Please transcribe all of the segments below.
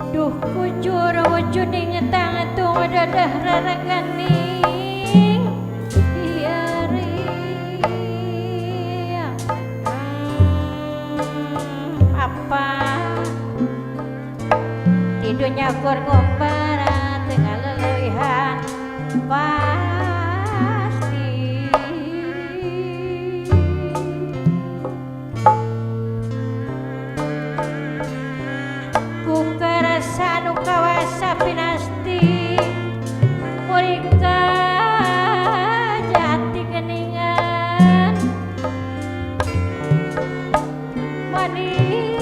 Duh kujur wujuning tangtung dadah raraganing iari apa tidunya kur ngombara tengah leleuwihan pasti ku karasa nu kawasa pinasti murika jati geningan maning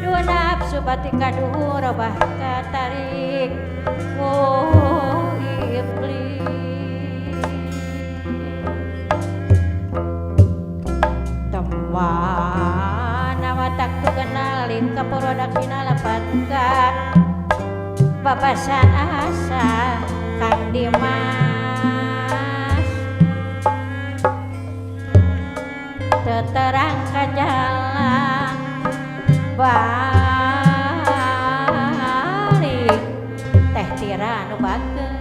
dua nafsu batik kaduhur robah katarik oh iblis teman watak tu kenalin ka purwadaksina lepatkan babasan asa Kang Dimas teterang ka jalan balik teh tira nu bager.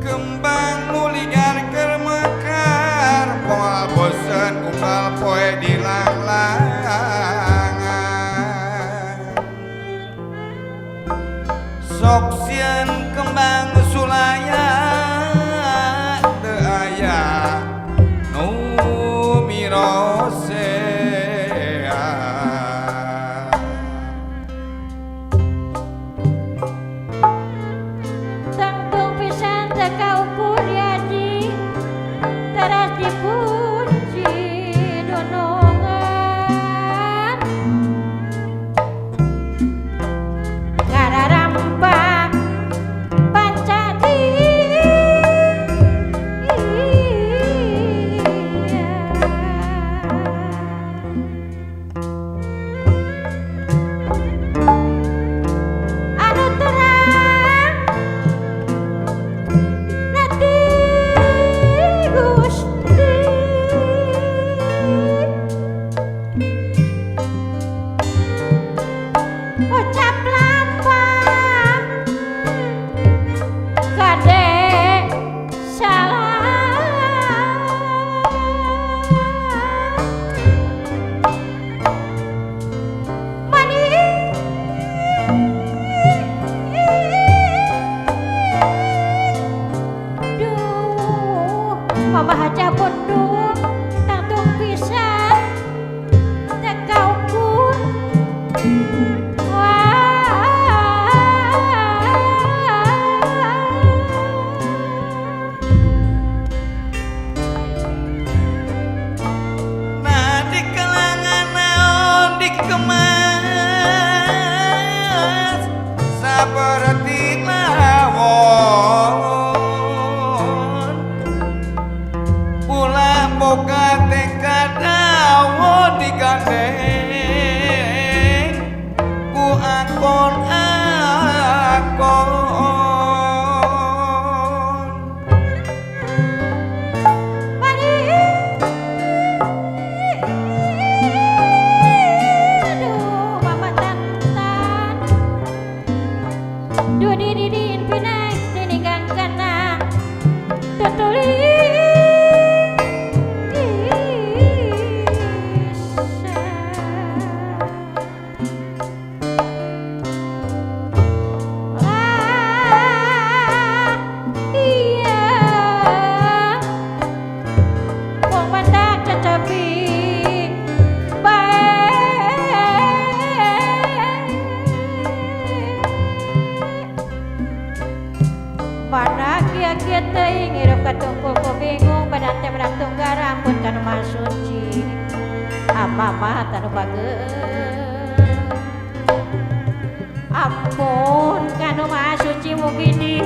Kembang nuligar keur mekar moal bosen unggal poe di langlangan sok sieun kembang sulaya teu aya nu mirosea. Tangtung pisan teu kaukur diaji teras dipuji dunungan ngararampak pancadi anu terang nanti Gusti ucap lampah kade salah manis duh mama haja pundung tangtung pisan teu kaukur Nah di kalangan naon dikemas saperti lawon ulah boga Kieu teuing hirup katungkul ku bingung badan teh menak tunggar ampun kanu Maha Suci. Apa-apa tanu bageun. Ampun kanu Maha Suci mugi di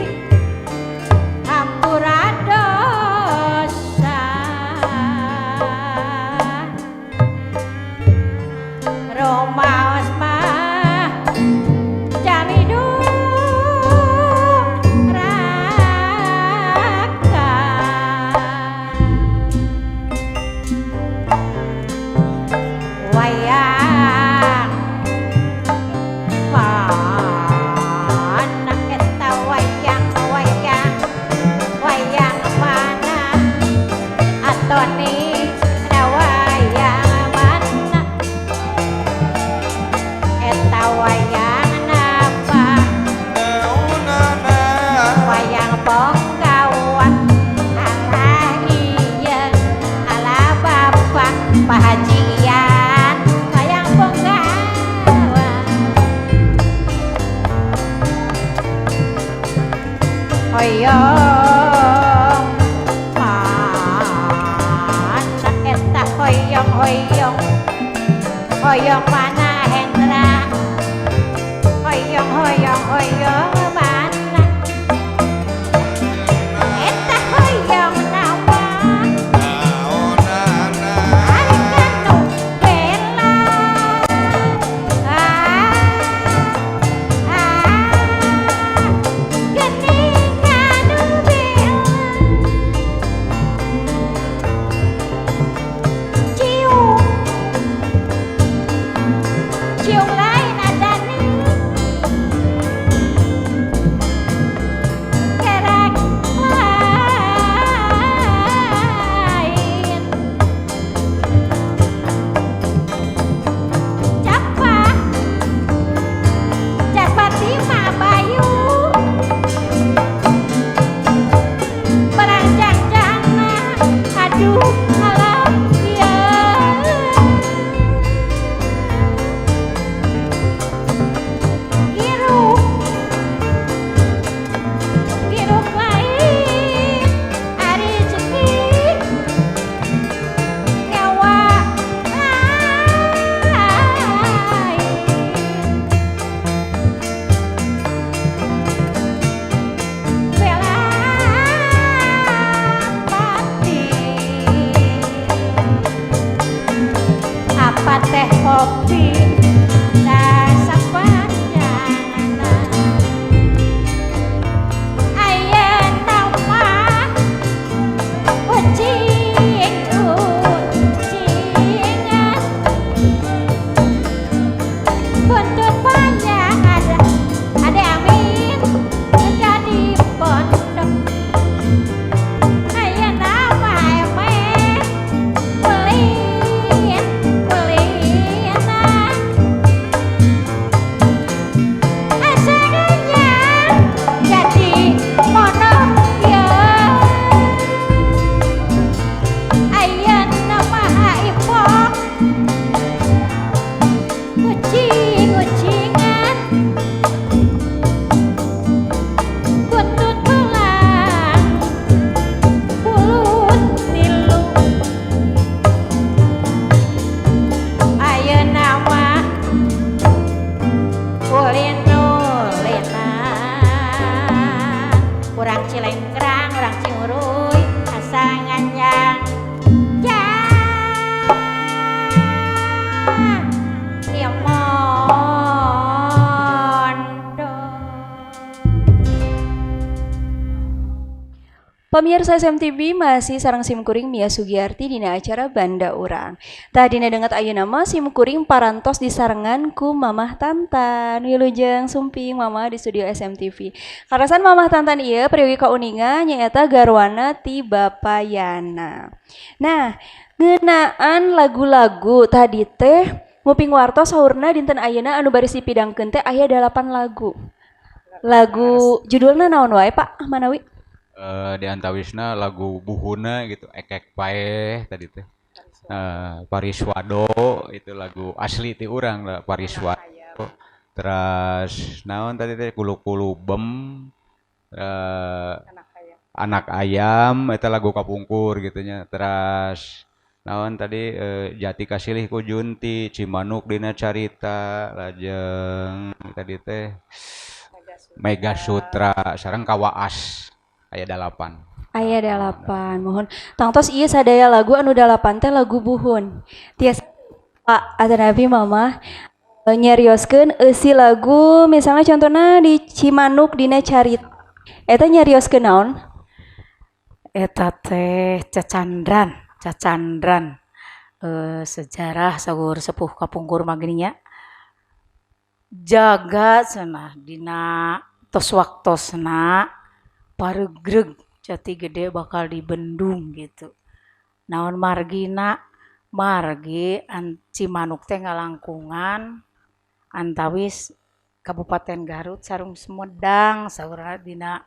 hampura dosa. Romaos mah jami duraka. Wayang mana eta wayang wayang wayang mana atoni ada wayang mana eta wayang napa wayang ponggawa alah iya alah bapak Pak Haji Ian wayang ponggawa hoyong mana eta hoyong hoyong hoyong mana Hendra hoyong hoyong hoyong mana eta hoyong nawa ari kanu bela ah ah geuning kanu bela ciung ciung lain ada nih kerak lain capa capati mah bayu beranjang-jana aduh alah ya kiruh kiruh lain ari rezeki nyawa lain bela pati apa teh kopi sapanjangna ayeuna mah ucing ucingan buntut panjang ada amin jadi pondok ayeuna mah emeh ulin ulinan asalnya jadi monok ya ayeuna mah ipok kucing kucingan buntut belang bulut tilu ayeuna mah ulin ulinan urang Cilengkrang urang Ciuruy asa nganjang jang ieu mondo. Pemirsa SMTV masih sareng simkuring Mia Sugiarti dina acara Banda Urang. Tah dina danget ayeuna mah simkuring parantos disarengan ku Mamah Tantan. Wilujeng sumping Mama di studio SMTV. Karasan Mamah Tantan ieu peryogi kauninga nyaeta garwana ti Bapayana. Nah, ngeunaan lagu-lagu tadi teh nguping wartos saurna dinten ayeuna anu baris dipidangkeun teh aya 8 lagu. Lagu judulna naon wae Pak Manawi? Di antawisna lagu buhuna gitu, ekek paeh tadi teh. Pariswado itu lagu asli ti urang lah, Pariswado. Terus naon tadi teh kulu-kulu bem, Anak Ayam eta lagu kapungkur gitu nya. Teras naon tadi, Jati Kasilih ku Junti, Cimanuk dina Carita, lajeng tadi teh Mega Sutra sareng Kawaas, aya 8. Aya 8, mohon. Tangtos ieu sadaya lagu anu 8 teh lagu buhun. Tiasa Pak atanapi Mama nyarioskeun eusi lagu, misalnya contohna di Cimanuk dina Carita. Eta nyarioskeun naon? Eta teh cacandran, cacandran sejarah saur sepuh kapungkur mah geuning nya. Jaga cenah dina tos waktosna paregreg Jati Gede bakal dibendung gitu. Naon margina? Margi Cimanuk teh ngalangkungan antawis Kabupaten Garut sareng Sumedang saurna dina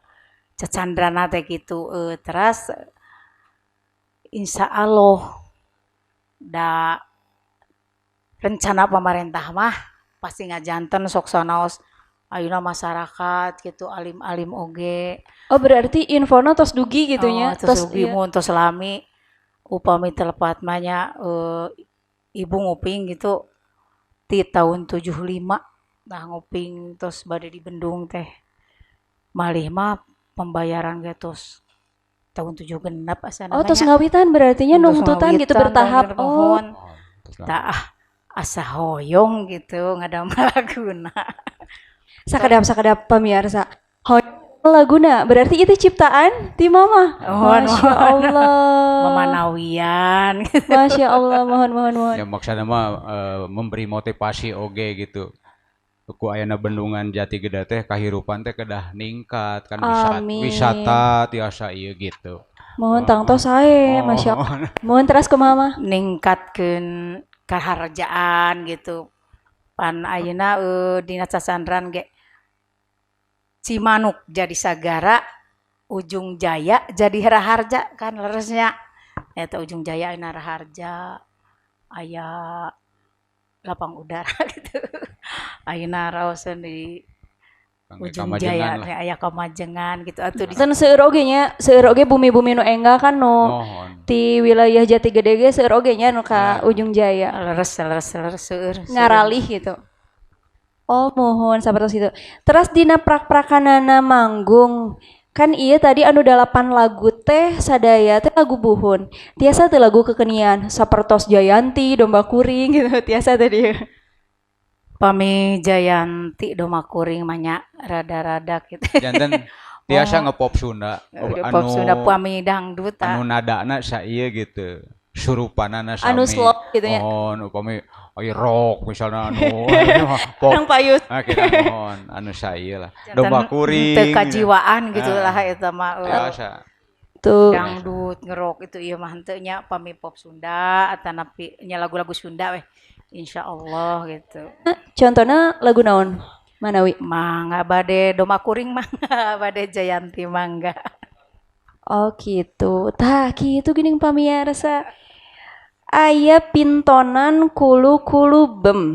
cacandrana teh kitu. Teras insya Allah da rencana pemerintah mah pasti ngajanten sok sanaos ayeuna masyarakat gitu alim-alim oge. Oh, berarti infona tos dugi gitu nya. Oh, tos dugi, iya. Mun tos lami upami teu lepat mah nya, ibu nguping gitu ti tahun 75. Nah, nguping tos bade dibendung teh, malih mah pembayaran ge tos tahun 76 asana. Oh, tos ngawitan berarti nya, nungtutan gitu bertahap. Oh. Tah, ah, asa hoyong gitu ngadamel laguna. Sakedap sakedap pemirsa. Hoyong laguna berarti itu ciptaan ti Mama. Mohon, Masya Allah. Mamanawian. Masya Allah, mohon mohon mohon. Ya, maksudna mah memberi motivasi oge gitu. Ku ayana bendungan Jati Gede teh kahirupan teh kedah ningkat kan, Amin. wisata tiasa ieu gitu. Mohon tangtos sae, Masya Allah. Mohon teras kumaha, Mah? Ningkatkeun kaharjaan gitu. Pan ayeuna dina cacandran ge Cimanuk jadi sagara, Ujung Jaya jadi Raharja kan leresnya. Eta Ujung Jaya ayeuna Raharja, aya lapang udara gitu. Ayeuna raoseun di Ujung Jaya teh aya kamajengan gitu atuh di Dan seueur oge nya, seueur oge bumi-bumi nu enggal kan nu ti wilayah Jati Gede ge seueur oge nya nu ka Ujung Jaya. Leres leres leres seueur. Ngaralih gitu. Oh, mohon sapertos itu. Terus dina prak-prakanana manggung kan iya tadi anu 8 lagu teh sadaya teh lagu buhun. Tiasa teh lagu kekenian sapertos Jayanti, Domba Kuring gitu tiasa tadi. Pami Jayanti Domba Kuring mah nya rada-rada gitu. Janten tiasa ngepop Sunda. Pop Sunda pami dangdut. Anu nadana saieu gitu. Surupanana sami. Anu slow gitu nya. Oh, upami aya rock misalnya anu pop. Nang payus. Nah, kita mohon anu saieu lah. Domba Kuring. Teu kajiwaan gitu lah eta mah. Tiasa. Tuh. Dangdut ngerok itu ieu mah henteu nya, pami pop Sunda atanapi nya lagu-lagu Sunda weh. Insyaallah gitu. Contohnya lagu naon? Manawi? Mangga bade Domba Kuring, mangga bade Jayanti mangga. Oh gitu. Tah kitu geuning pamiarsa. Aya pintonan kulu-kulu bem.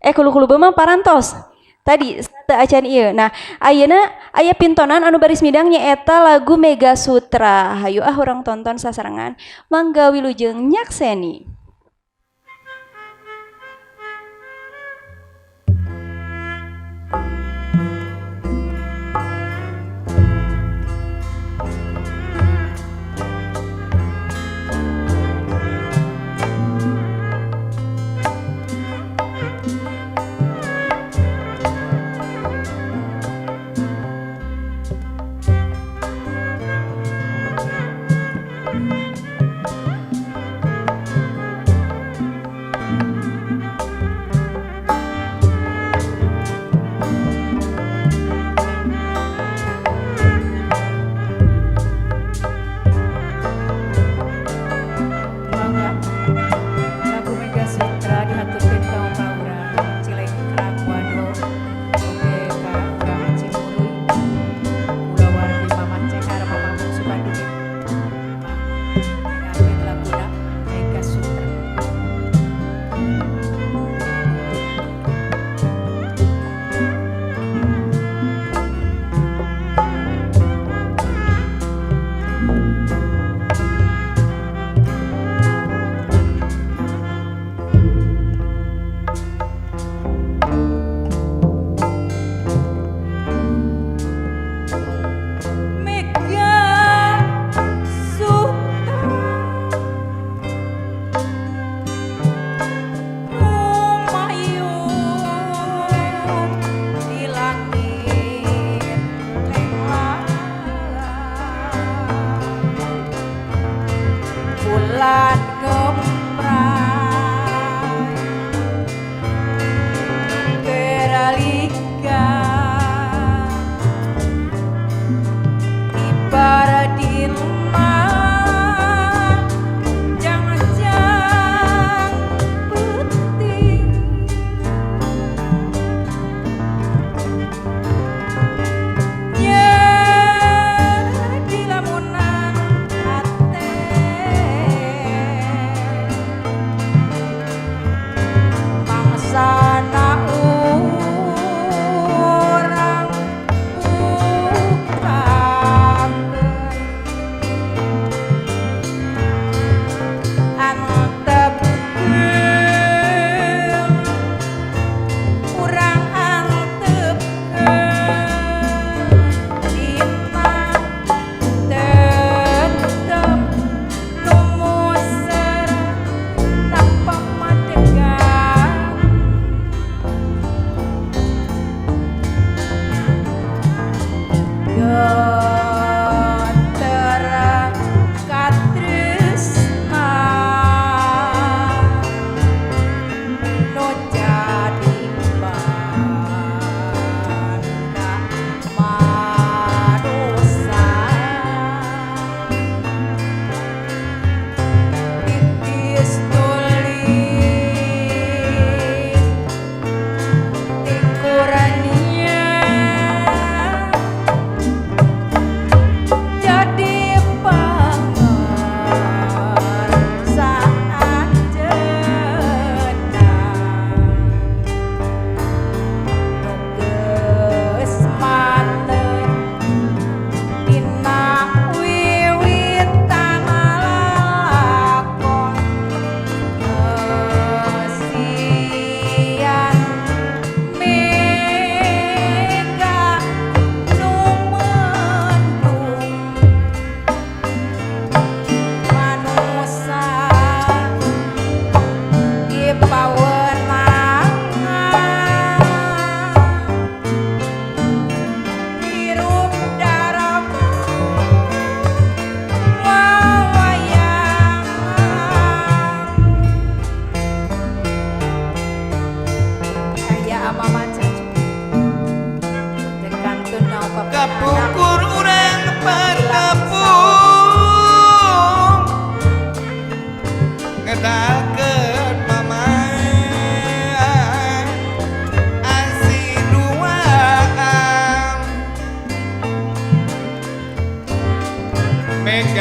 Kulu-kulu bem mah parantos. Tadi teu acan ieu. Nah, ayeuna aya pintonan anu baris midang nyaeta lagu Mega Sutra. Hayu ah urang tonton sasarengan. Mangga wilujeng nyakseni.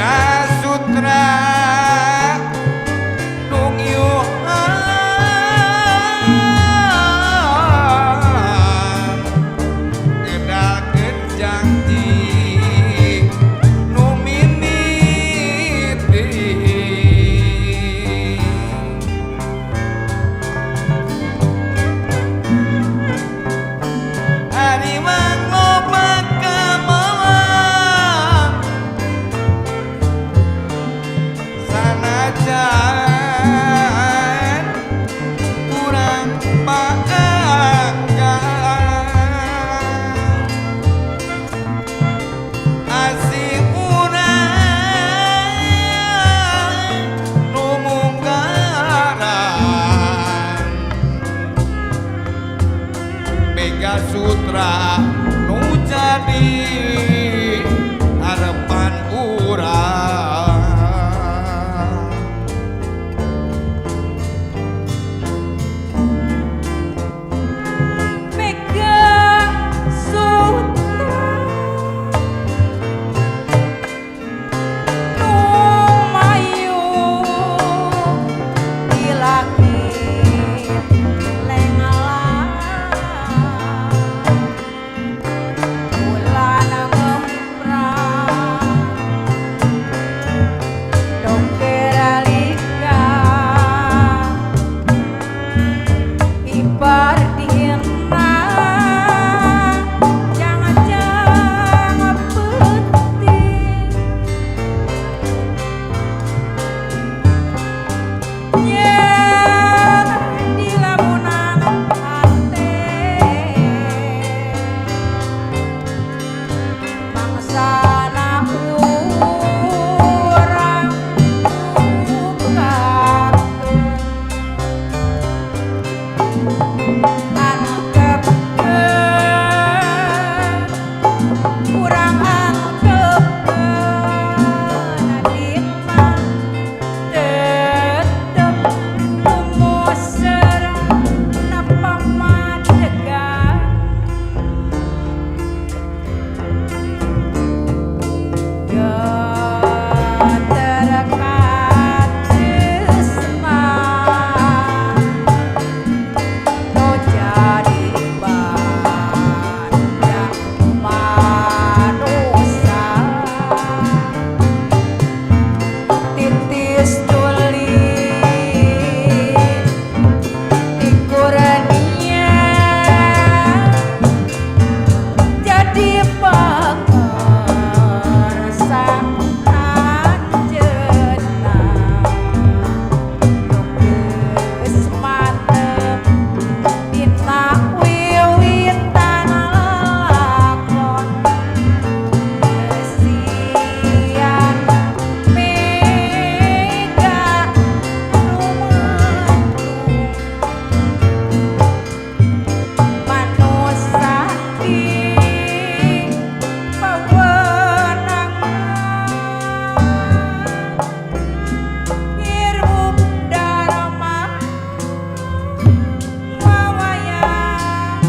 Mega Sutra nu ngiuhan ngedalkeun janji nu mimiti. Hariwang loba kamalang sanajan kurang paanggang asih urang nu munggaran. Mega Sutra nu jadi harapan urang. Mega Sutra nu mayu di langit lengalang bulan ngemprang dongker alika ibar dihina jangan-jangan penting nyer di lamunan hate mangsana urang bukakeun antepkeun urang antepkeun dina tetep lumoser na pamadegan. Geter katresna nu jadi banda manusa titis tuli ti kurnia jadi pangersa anjeunna geus mantep dina wiwitan lelakon Kesian mega rumentu manusa di pawenangan hirup darma mawayangan.